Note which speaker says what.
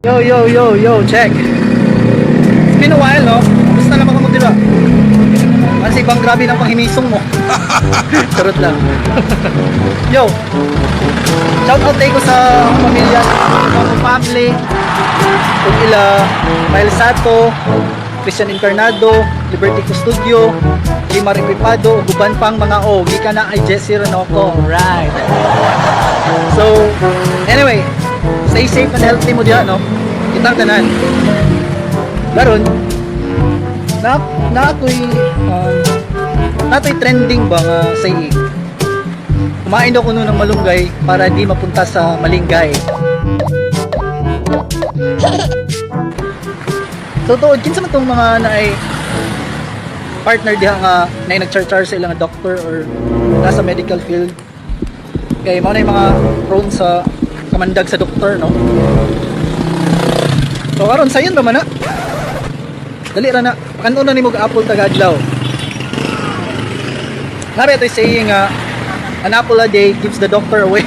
Speaker 1: Yo, yo, yo, yo, check. It's been a while, no? Kamusta naman kamo, di ba? Kasi bang grabe ng panghimisong mo. Charot lang. Yo, shout out tayo ko sa akong pamilya, sa akong family, kung ila Miles Sato, Christian Encarnado, Liberty Custodio, Limar Equipado, ug uban pang mga o, gikan na ay Jesse Renoco. Right. So, anyway, stay safe and healthy mo diha, no? Kitang tanan. Karon, na na ako'y nato'y trending ba nga saying? Kumain daw kuno ng malunggay para di mapunta sa malinggay. So tuod, kinsa man tong mga naay partner diha nga naay nagchar-char sa ilang doctor or nasa medical field? Kay mao na yung mga prone sa kamandag sa doktor, no? So karon, sayon ra man na. Dali ra na. Pakan-on na nimo og apple tagadlaw. Nari ito saying nga, "An apple a day keeps the doctor away."